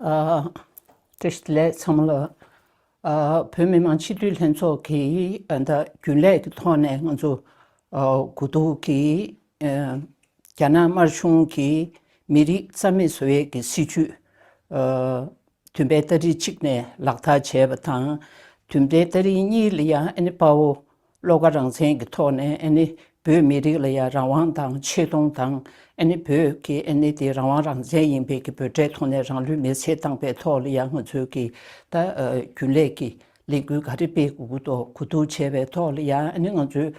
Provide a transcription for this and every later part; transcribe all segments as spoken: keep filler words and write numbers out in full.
ཨ། བཀྲ་ཤིས་བདེ་ལེགས་ཚང་མ་ལ། ཨ། བོད་མི་མང་སྤྱི་འཐུས་ལྷན་ཚོགས་ཀྱིས་ཨ་ད་རྒྱུན་ལས་ཀྱི་ཐོག་ནས་ང་ཚོ་ཨ་དགུ་ཐུག་གིས་ཨ་རྒྱ་ནག་དམར་གཞུང་གིས་མི་རིགས་རྩ་མེད་བཟོ་ཡས་ཀྱི་སྲིད་ཇུས་ཨ་བདུན་པའི་ཏ་རིག་གཅིག་ནས་ལག་བསྟར་བྱས་པ་དང་། བདུན་པའི་ཏ་རིག་གཉིས་ལ་ཡང་ཨ་ནི་དཔའ་བོ་བློ་དགའ་རང་བཙན་གྱི་ཐོག་ནས་ཨ་ནི་བོད་མི་རིགས་ལ་ཡང་རང་དབང་དང་ཆེ་མཐོང་དང་། ཨ་ནི་བོད་ཀྱི་ཨ་ནི་དེ་རང་དབང་རང་བཙན་ཡིན་པའི་གི་འབོད་སྒྲའི་ཐོག་ནས་རང་ལུས་མེར་སྲེག་བཏང་པའི་ཐོག་ལ་ཡང་ང་ཚོས་ཀྱི་ད་ཨ་རྒྱུན་ལས་ཀྱི་ལས་འགུལ་ག་རེ་སྤེལ་དགོས་ཀྱི་འདུག་གོ་བསྡུར་བྱས་པའི་ཐོག་ལ་ཡང་ཨ་ནི་ང་ཚོས་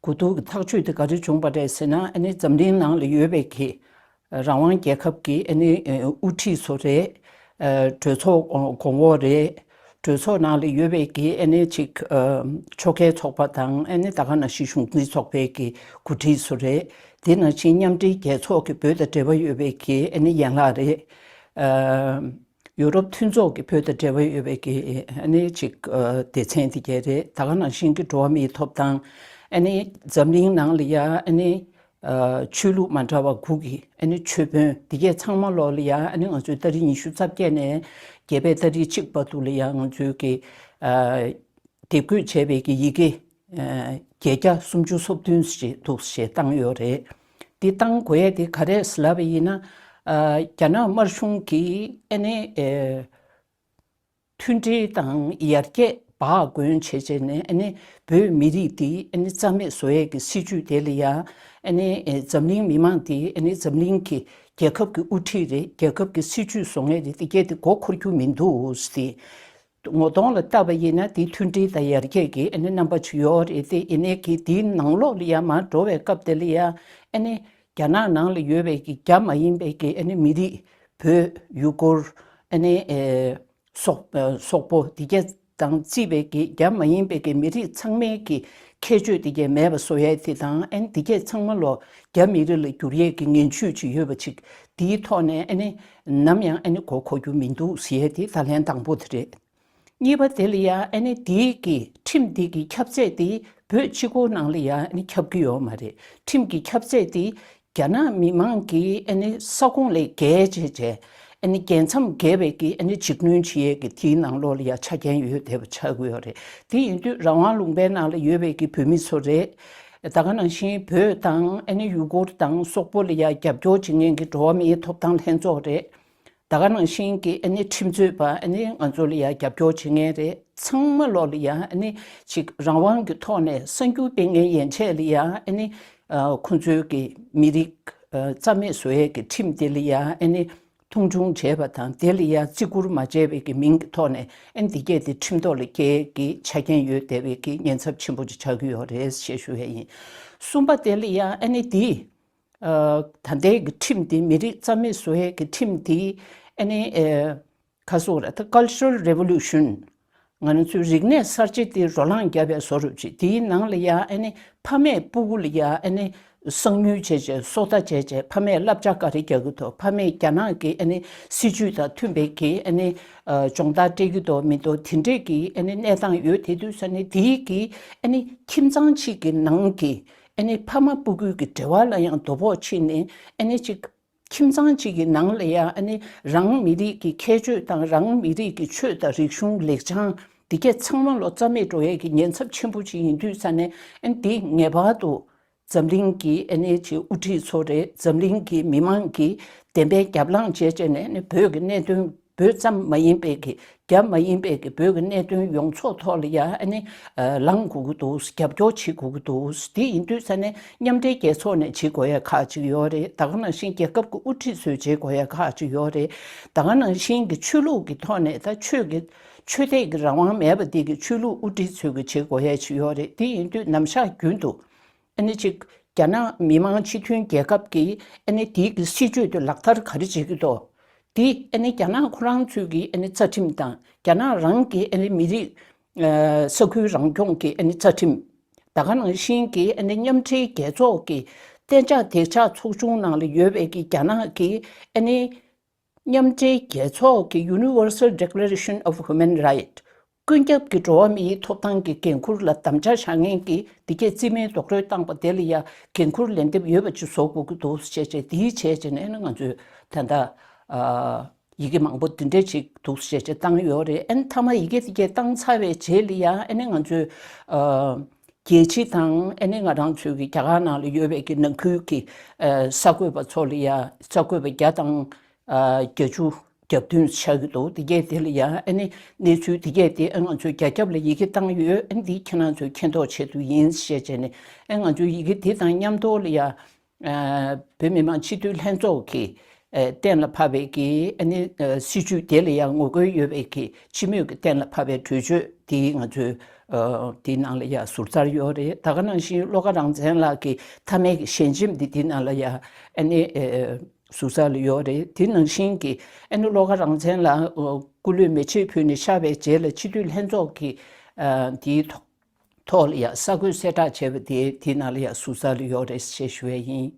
གོ་བསྡུར་གྱི་ཐག་གཅོད་དེ་ག་རེ་བྱུང་པ་རེད་ཟེར་ན། ཨ་ནི་འཛམ་གླིང་ནང་ལ་ཡོད་པའི་གི་རང་དབང་རྒྱལ་ཁབ་ཀྱི་ཨ་ནི་ཨ་དབུ་ཁྲིད་ཚོ་རེད། ཨ་གྲོས་ཚོགས་གོང་འོག་རེད། གྲོས་ཚོགས་ནང་ལ་ཡོད་པའི་གི་ཨ་ནི་ཅིག་ཨ་ཕྱོགས་འགལ་ཚོགས་པ་དང་། ཨ་ནི་ད་ག་ནང་བཞིན་གཞུང་འཛིན་ཚོགས་པའི་གི་འགོ་ཁྲིད་ཚོ་རེད། དེ་ནང་བཞིན་མཉམ་འབྲེལ་རྒྱལ་ཚོགས་ཀྱི་བོད་དང་འབྲེལ་བ་ཡོད་པའི་གི་ཨ་ནི་ཡན་ལག་རེད། ཨ་ཡུ་རོབ་མཐུན་ཚོགས་ཀྱི་བོད་དང་འབྲེལ་བ་ཡོད་པའི་གི་ཨ་ནི་ཅིག་ཨ་སྡེ་ཚན་དེ་གས་རེད། ད་ག་ནང་བཞིན་གྱི་འགྲོ་བ་མིའི་ཐོབ་ཐང་། ཨ་ནི་འཛམ་གླིང་ནང་ལ་ཡ་ཨ་ནི་ཨ་ཆོས་ལུགས་མ་འདྲ་བ་དགུ་གི་ཨ་ནི་ཆོས་དཔོན་དེ་གས་ཚང་མ་ལོག་ལ་ཡ་ཨ་ནི་ང་ཚོའི་ཏ་རིག་ཉི་ཤུ་རྩ་བརྒྱད་ནས་བརྒྱད་པའི་ཏ་རིག་གཅིག་བར་དུ་ལ་ཡ་ང་ཚོའི་གི་ཨ་དེབ་འགོད་བྱས་པའི་གི་ཡི་གེ་ཨ་བརྒྱད་བརྒྱ་སུམ་ཅུ་སོ་བདུན་ཞིག་འདུག་ཞེས་བཏང་ཡོད་རེད། འདི་བཏང་དགོས་ཡས་དེ་ག་རེ་ལབ་པ་ཡིན་ན། ཨ་རྒྱ་ནག་དམར་གཞུང་གིས་ཨ་ནི་ཨ་མཐུན་སྒྲིལ་དང་ཡར་རྒྱས་འབག་དགོས་བྱས་བྱས་ནས། ཨ་ནི་བོད་མི་རིགས་འདི་ཨ་ནི་རྩ་མེད་བཟོ་ཡས་ཀྱི་སྲིད་ཇུས་དེ་ལ་ཡ་ཨ་ནི་ཨེ་འཛམ་གླིང་མི་མང་འདི་ཨ་ནི་འཛམ་གླིང་གི་རྒྱལ་ཁབ་ཀྱི་དབུ་ཁྲིད་རེད། རྒྱལ་ཁབ་ཀྱི་སྲིད་ཇུས་བཟོ་མཁན་རེད། དེ་གས་དེ་མགོ་འཁོར་རྒྱུ་མི་འདུག་ཟེར། ངོ་གདོང་ལ་བལྟས་པ་ཡིན་ན་དེ་མཐུན་སྒྲིལ་དང་ཡར་རྒྱས་ཀྱི་ཨ་ནི་རྣམ་པ་ཅིག་ཡོད་རེད་དེ། ཡིན་ནའི་གི་དེའི་ནང་ལོགས་ལ་ཡ་མར་འགྲོ་བའི་སྐབས་དེ་ལ་ཡ་ཨ་ནི་རྒྱ་ནག་ནང་ལ་ཡོད་པའི་གི་རྒྱ་མ་ཡིན་པའི་གི་ཨ་ནི་མི་རིགས། བོད། ཡུ་གུར། ཨ་ནི་ཨེ་སོག་ཨེ་སོག་པོ་དེ་གས་དང་བརྩིས་པའི་གི་རྒྱ་མ་ཡིན་པའི་གི་མི་རིགས་ཚང་མའི་གི་ཁྱད་ཆོས་དེ་གས་མེད་པ་བཟོ་ཡས་དེ་དང་། ཨ་ནི་དེ་གས་ཚང་མ་ལོག་རྒྱ་མི་རིགས་ལ་བསྒྱུར་ཡས་ཀྱི་ངན་ཇུས་ཅིག་ཡོད་པ་ཅིག་དེའི་ཐོག་ནས་ཨ་ནི་ནམ་ཡང་ཨ་ནི་མགོ་འཁོར་རྒྱུ་མི་འདུག་ཟེར་ཡས་དེ་ད་ལན་དང་པོ་དེ་རེད། གཉིས་པ་དེ་ལ་ཡ་ཨ་ནི་དེའི་གི་ཁྲིམས་དེ་གི་ཁྱབ་ཚད་དེ་བོད་གཅིག་པོ་ནང་ལ་ཡ་ཨ་ནི་ཁྱབ་ཀྱི་ཡོད་མ་རེད། ཁྲིམས་ཀྱི་ཁྱབ་ཚད་དེ་རྒྱ་ནག་མི་མང་གིས་ཨ་ནི་ས་ཁོངས་ལས་བརྒལ་བྱས་བྱས། ཨ་ནི་རྒྱལ་མཚམས་བརྒལ་བའི་གི་ཨ་ནི་འཇིགས་སྣོན་བྱེད་ཡས་ཀྱི་དེའི་ནང་ལོགས་ལ་ཡ་ཆ་རྐྱེན་ཡོད་བསྡད་པ་ཆགས་ཀྱི་ཡོད་རེད། དེ་ཡིན་དུས་རང་དབང་ལུང་པའི་ནང་ལ་ཡོད་པའི་གི་བོད་མི་ཚོ་རེད། ད་ག་ནང་བཞིན་བོད་དང་ཨ་ནི་ཡུ་གུར་དང་སོག་པོ་ལ་ཡ་རྒྱབ་སྐྱོར་བྱེད་མཁན་གྱི་འགྲོ་བ་མིའི་ཐོབ་ཐང་ལྷན་ཚོགས་རེད། ད་ག་ནང་བཞིན་གྱི་ཨ་ནི་ཁྲིམས་རྩོད་པ། ཨ་ནི་ང་ཚོ་ལ་ཡ་རྒྱབ་སྐྱོར་བྱེད་མཁན་རེད། ཚང་མ་ལོག་ལ་ཡ་ཨ་ནི་ཅིག་རང་དབང་གི་ཐོག་ནས་གསར་འགྱུར་སྤེལ་མཁན་ཡན་ཆད་ལ་ཡ་ཨ་ནི་ཨ་ཁོང་ཚོའི་གི་མི་རིགས་ཨ་རྩ་མེད་བཟོ་ཡས་ཀྱི་ཁྲིམས་དེ་ལ་ཡ་ཨ་ནི་མཐོང་ཆུང་བྱས་པ་དང་། དེ་ལ་ཡ་བརྩི་བཀུར་མ་བྱས་པའི་གི་མིང་གི་ཐོག་ནས་ཨ་ནི་འདི་གས་དེ་ཁྲིམས་ཐོག་ལ་འཁྱེར་གྱི་ཆ་རྐྱེན་ཡོད་བསྡད་པའི་གི་ཉེན་ཚབས་ཆེན་པོ་ཅིག་ཆགས་ཀྱི་ཡོད་རེད་ཞེས་ཞུ་ཡས་ཡིན། གསུམ་པ་དེ་ལ་ཡ་ཨ་ནི་འདི་ཨ་ད་ལྟའི་གི་ཁྲིམས་འདི། མི་རིགས་རྩ་མེད་བཟོ་ཡས་ཀྱི་ཁྲིམས་འདི་ཨ་ནི་ཨ་ག་སོགས་ར་ད་Cultural Revolution། ང་རང་ཚོའི་རིག་གནས་གསར་བརྗེ་འདི་རོ་ལངས་བརྒྱབ་པའི་བཟོ་འདྲ་ཅིག་དེའི་ནང་ལ་ཡ་ཨ་ནི་ཕ་མས་སྤུ་གུ་ལ་ཡ་ཨ་ནི་གསང་ཉུལ་བྱས་བྱས། སོ་ལྟ་བྱས་བྱས། ཕ་མས་བསླབ་བྱ་ག་རེ་རྒྱག་གི་འདུག་ཕ་མས་རྒྱ་ནག་གི་ཨ་ནི་སྲིད་ཇུས་དང་མཐུན་པའི་གི་ཨ་ནི་ཨ་སྦྱོང་བརྡར་སྤྲད་ཀྱི་འདུག་མི་འདུག་དེ་འདྲས་ཀྱི་ཨ་ནི་གནས་སྟངས་ཡོད་དེ་དུས་ས་ནས། དེའི་གི་ཨ་ནི་ཁྱིམ་ཚང་གཅིག་གི་ནང་གི་ཨ་ནི་ཕ་མ་སྤུ་གུའི་གི་འབྲེལ་བ་ལ་ཡང་དོ་ཕོག་ཕྱིན་ནས། ཨ་ནི་ཅིག་ཁྱིམ་ཚང་གཅིག་གི་ནང་ལ་ཡང་ཨ་ནི་རང་མི་རིགས་ཀྱི་ཁྱད་ཆོས་དང་། རང་མི་རིགས་ཀྱི་ཆོས་དང་རིག་གཞུང་ལེགས་བྱང་འདི་གས་ཚང་མ་ལོ་རྩ་མེད་འགྲོ་ཡས་ཀྱི་ཉེན་ཚབས་ཆེན་པོ་ཅིག་ཡིན་དུས་ས་ནས། ཨ་ནི་འདི་ངེས་པར་དུ་འཛམ་གླིང་གི་ཨ་ནི་ཅིག་དབུ་ཁྲིད་ཚོ་རེད། འཛམ་གླིང་གི་མི་མང་གིས་བདེན་པའི་རྒྱབ་ལངས་བྱས་བྱས་ནས། ཨ་ནི་བོད་ཀྱི་གནད་དོན། བོད་ཙམ་མ་ཡིན་པའི་གི། རྒྱ་མ་ཡིན་པའི་གི་བོད་ཀྱི་གནད་དོན་ཡོངས་རྫོགས་ཐོག་ལ་ཡ་ཨ་ནི་ཨ་ལངས་དགོས་ཀྱི་འདུག་རྒྱབ་སྐྱོར་བྱེད་དགོས་ཀྱི་འདུག་དེ་ཡིན་དུས་ས་ནས་མཉམ་འབྲེལ་རྒྱལ་ཚོགས་ནས་བྱེད་དགོས་ཡ་ཁག་ཅིག་ཡོད་རེད། ད་ག་ནང་བཞིན་རྒྱལ་ཁབ་ཀྱི་དབུ་ཁྲིད་ཚོས་བྱེད་དགོས་ཡ་ཁག་ཅིག་ཡོད་རེད། ད་ག་ནང་བཞིན་གྱི་ཆོས་ལུགས་ཀྱི་ཐོག་ནས། ད་ཆོས་ཀྱི་ཆོས་དད་ཀྱི་རང་དབང་མེད་པ་འདི་གི་ཆོས་ལུགས་དབུ་ཁྲིད་ཚོས་ཀྱི་བྱེད་དགོས་ཡ་ཅིག་ཡོད་རེད། དེ་ཡིན་དུས་ནམ་ཞག་རྒྱུན་དུ་ཨ་ནི་ཅིག་རྒྱ་ནག་མི་དམངས་སྤྱི་མཐུན་རྒྱལ་ཁབ་ཀྱིས་ཨ་ནི་དེའི་གི་སྲིད་ཇུས་དེ་ལག་བསྟར་ག་རེ་བྱེད་ཀྱི་འདུག་དེ་ཨ་ནི་རྒྱ་ནག་ཁོ་རང་ཚོའི་གི་ཨ་ནི་རྩ་ཁྲིམས་དང་། རྒྱ་ནག་རང་གི་ཨ་ནི་མི་རིགས་ཨ་ས་ཁུལ་རང་སྐྱོང་གི་ཨ་ནི་རྩ་ཁྲིམས། ད་ག་ནང་བཞིན་གྱི་ཨ་ནི་མཉམ་འབྲེལ་རྒྱལ་ཚོགས་ཀྱི་གཏན་འཇགས་བདེ་འཇགས་ཚོགས་ཆུང་ནང་ལ་ཡོད་པའི་གི་རྒྱ་ནག་གི་ཨ་ནི་མཉམ་འབྲེལ་རྒྱལ་ཚོགས་ཀྱི་Universal Declaration of Human Rights། ཀུན་ཁྱབ་ཀྱི་འགྲོ་བ་མིའི་ཐོབ་ཐང་གི་འགན་ཁུར་ལ་དམ་བཅའ་བཞག་མཁན་གྱི་འདི་གས་རྩིས་མེད་རྡོག་རོལ་བཏང་པ་དེ་ལ་ཡ་འགན་ཁུར་ལེན་འདེབས་ཡོད་པ་ཅིག་བཟོ་དགོས་ཀྱི་འདུག་ཅེས་བྱས། དེའི་བྱས་བྱས་ནས་ནི་ང་ཚོས་ད་ལྟ་ཨ་ ཡི་གེ་མང་པོ་འདི་འདྲ་ཅིག་འདུག་ཟེར་བྱས་བཏང་ཡོད་རེད། ཨ་ནི་མཐའ་མ་ཡི་གེ་དེ་གས་བཏང་ཚར་བའི་རྗེས་ལ་ཡ་ཨ་ནི་ང་ཚོས་ཨ་རྒྱལ་སྤྱི་དང་ཨ་ནི་ང་རང་ཚོའི་གི་རྒྱ་གར་ནང་ལ་ཡོད་པའི་གི་ནང་ཁུལ་གྱི་ཨ་གསར་འགོད་པ་ཚོ་ལ་ཡ་གསར་འགོད་པ་བརྒྱ་དང་ཨ་བརྒྱད་ཅུ་གྱ་བདུན་ཆགས་ཀྱི་འདུག་དེ་གས་དེ་ལ་ཡ་ཨ་ནི་གནས་ཚུལ་དེ་གས་དེ་ཨ་ང་ཚོའི་རྒྱ་ཁྱབ་ལ་ཡི་གེ་བཏང་ཡོད། ཨ་ནི་འདི་ཁྱེད་རང་ཚོས་མཁྱེན་རྟོགས་ཆེད་དུ་ཡིན་ཞེས་བྱས་ནས་ཨ་ང་ཚོའི་ཡི་གེ་དེ་དང་མཉམ་དུ་ལ་ཡ། ཨ་བོད་མི་མང་སྤྱི་འཐུས་ལྷན་ཚོགས་ཀྱིས་ཨ་གཏན་ལ་ཕབ་པའི་གི་ཨ་ནི་ཨ་སྲིད་ཇུས་དེ་ལ་ཡང་ངོ་རྒོལ་ཡོད་པའི་གི་སྤྱི་མོས་ཀྱིས་གཏན་ལ་ཕབ་པའི་གྲོས་ཆོད་དེ་ང་ཚོའི་ཨ་དེའི་ནང་ལ་ཡང་ཟུར་ཟ་ཡོད་རེད། ད་ག་ནང་བཞིན་བློ་དགའ་རང་བཙན་ལགས་ཀྱི་མཐའ་མའི་གི་ཞལ་ཆེམས་འདི་དེའི་ནང་ལ་ཡང་ཨ་ནི་ཨ་ཟུར་ཟ་ཡོད་རེད། དེ་ནང་བཞིན་གྱི་ཨ་ནི་བློ་དགའ་རང་བཙན་ལགས་ཨ་སྐུ་ལུས་མེ་མཆོད་ཕུལ་ནས་གཤེགས་པའི་རྗེས་ལ་སྤྱི་འཐུས་ལྷན་ཚོགས་ཀྱི་ཨ་དེའི་ཐོག་ཐོག་ལ་ཡང་གསར་འགོད་གསལ་བསྒྲགས་བྱས་པ་དེ་དེའི་ནང་ལ་ཡང་ཟུར་ཟ་ཡོད་རེད་ཞེས་ཞུ་བ་ཡིན།